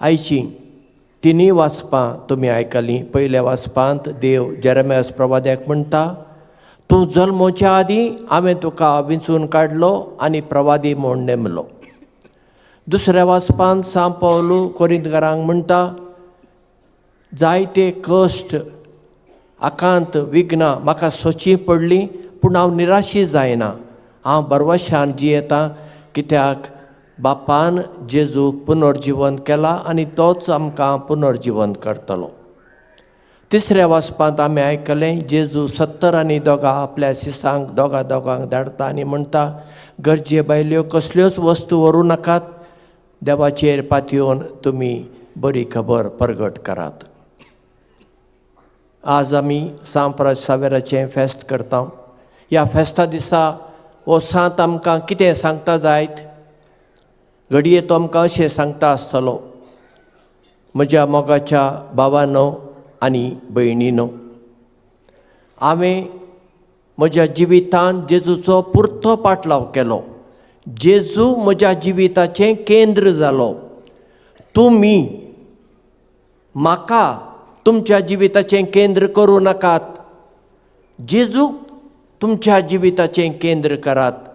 आयची तिनूय वाचपां तुमी आयकलीं. पयल्या वाचपांत देव जेरेमियास प्रवाद्याक म्हणटा, तूं जल्मोच्या आदीं हांवें तुका विंचून काडलो आनी प्रवादी म्हूण नेमलो. दुसऱ्या वाचपांत सांत पावलू कोरिंतकारांक म्हणटा, जायते कश्ट, आकांत, विघ्नां म्हाका सोंसचीं पडलीं, पूण हांव निराशी जायना. हांव भरवशान जियेतां, कित्याक बापान जेजूक पुनर्जिवन केला आनी तोच आमकां पुनर्जिवन करतलो. तिसऱ्या वाचपांत आमी आयकलें, जेजू 70 आनी दोगां आपल्या शिसांक दोगा दोगांक धाडटा आनी म्हणटा, गरजे भायल्यो कसल्योच वस्तू व्हरूं नाकात, देवाचेर पातयेवन तुमी बरी खबर परगट करात. आज आमी सांत सावेराचें फेस्त करता. ह्या फेस्ता दिसा हो सांत आमकां कितें सांगता जायत? घडये तो आमकां अशें सांगता आसतलो, म्हज्या मोगाच्या भावानो आनी भयणीनो, हांवें म्हज्या जिवितांत जेजूचो पुरतो पाटलाव केलो. जेजू म्हज्या जिविताचें केंद्र जालो. तुमी म्हाका तुमच्या जिविताचें केंद्र करूं नाकात, जेजूक तुमच्या जिविताचें केंद्र करात.